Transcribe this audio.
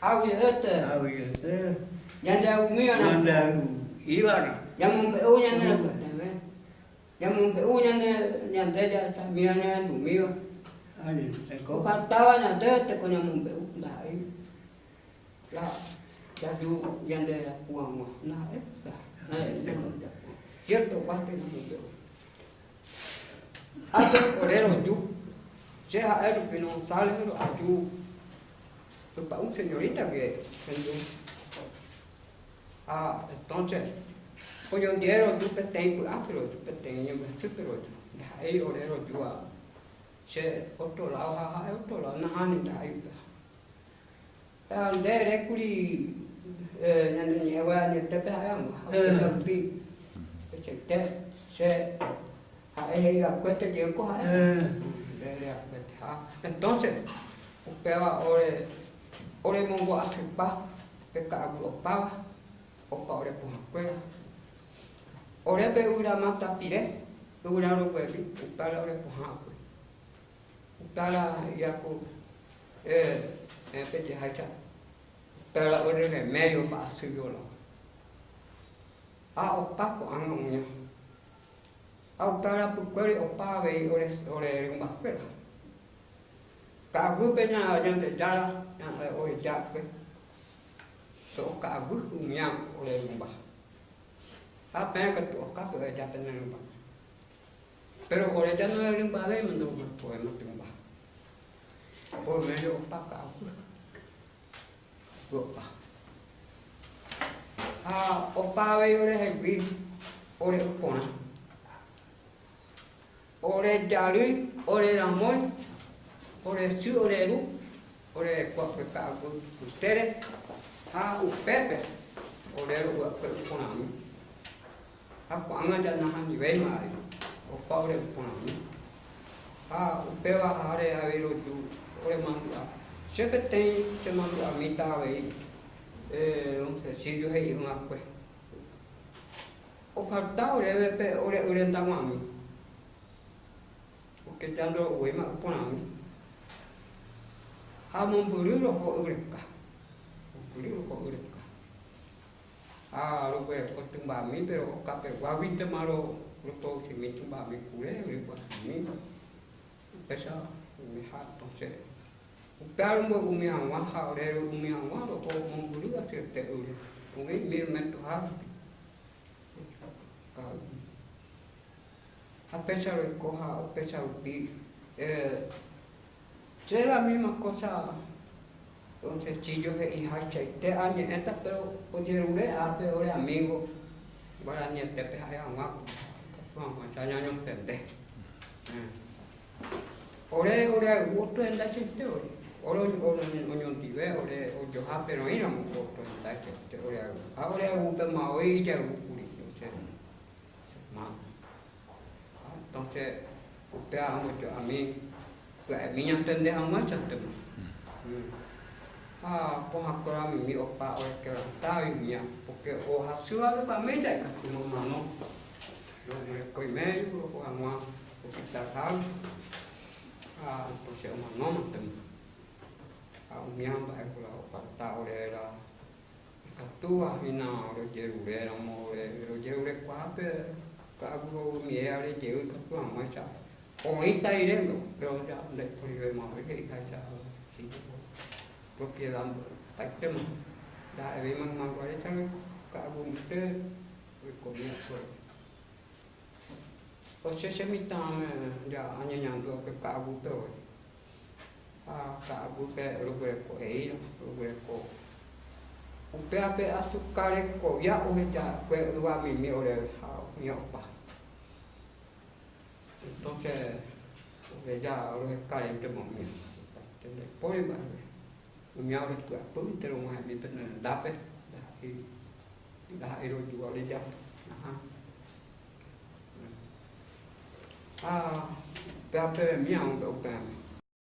Aguyjete. Aguyjete. Ñande ayvumívarã. Ñande ayvu'ívarã. Ñamombe'u ñane rekotevẽ. Ñamombe'u ñande ñande jahechamíva ñahendumíva. Añeteko. Ofaltáva ñandéve teko ñamombe'u ndaha'éi la jaju ñande japu hag̃ua. Ndaha'éi la cierto guáste ñamombe'u. Ápe ore roju, che ha'e rupi González aju ypa'ũ señorita guie hendu. Ha entonces oñondive roju peteĩ py'ápe roju, peteĩ ñembyasýpe roju. Ndaha'éi ore rojúva che otro lado ha ha'e otro lado, nahániri ndaha'éi upéva. Ha nde erékuri ñane ñe'ẽ guaranietépe ha'e hag̃ua, ha upéicha rupi peichaite che ha'e he'iva'ekuénte jey ko ha'e. Nde ere'akuénte. Ha entonces upéva ore oremongo'asypa pe ka'aguy opáva, opa ore pohãkuéra. Ore pe yvyramáta pire, yvyra roguevi, upéva la ore pohã'akue. Upéva he'iaku pejeháicha upéva la ore remedio mba'asy viola. Ha opa ko'ág̃a umía. Ha upéva rapykuéri opa avei ore ore rymbakuéra. Ka'aguýpe Ñandejára oheja va'ekue so'o ka'aguy umía ore rymba. Ha peẽ katu okápe oheja pene rymba. Péro ore ja noherymbavéima ndoguerekovéima tymba. Por medio opa ka'aguy. Opa. Ha opa avei orehegui ore porã. Ore jarýi, ore ramói, ore sy, ore ru, ore reko akue ka'aguy mbytére ha upépe ore ro'y akue iporãmi. Ha ko'ág̃a ja nahanivéima avei, opa ore porãmi. Ha upéva háre avei roju oremandu'a. Che peteĩ chemandu'amíta avei don Cecilio he'i'ỹ'akue. Ofalta oréve pe ore y rendaguãmi, pórke ja ndoro'uvéima y porãmi. Ha mombyry roho y reka, mombyry roho y reka. Ha roguereko tymbami, péro okapeguáguintema roproducimi tymbami kure, ryguasumi, upéicha oimeha entonces upéva romboy'umi hag̃ua ha ore roy'umi hag̃ua roho mombyry asyete ýre, umi mil metroha rupi. Ha péicha roiko ha upéicha rupi Che la misma cosa don Cecilio he'ihaichaite añe'ẽta pero ojerure ápe ore amigo guaranietépe ha'e hag̃ua ikatu hag̃uáicha ñañontende. Ore oreayvu otro hendaichaite ore, ore oñondive ore ojohápe roĩramo otro hendaichaite oreayvu. Ha oreayvúpema voi ijayvu kuri che hermano. Entonces upéva ambojo'ami pya'emi ñantende hag̃uáichantema. Ha pohãkuéra mimi opa orequebrantágui umía, porque ohasýva vy'améicha ikatu omano. Roguereko imédico roho hag̃ua hospital-hágui ha entonces omanómantema. Ha umía mba'éko la ofalta oréve la Ikatúva hína rojeruréramo ore rojerurekuaa pe ka'aguy rejey ikatu hag̃uáicha oĩta iréndo, péro ja ndaiporivéma voi he'iháicha propiedad opaitéma, ndaha'evéima ymaguaréicha ka'aguy mbyte oikomi va'ekue. Ko che che mitãme ja añeñandu va'ekue ka'aguýpe voi. Ha ka'aguýpe roguereko eíra, roguereko upéva pe asuka rekovia oheja va'ekue yvamimi oréve ha umíva opa. Entonces oheja roheka reíntema umíva, opaite ndaipóri mba'eve. Umíva orepy'apýnte rog̃uahẽmi pene rendápe, ndaha'éi rojúva orejápe. Ha péva pevemi amombe'u peẽme.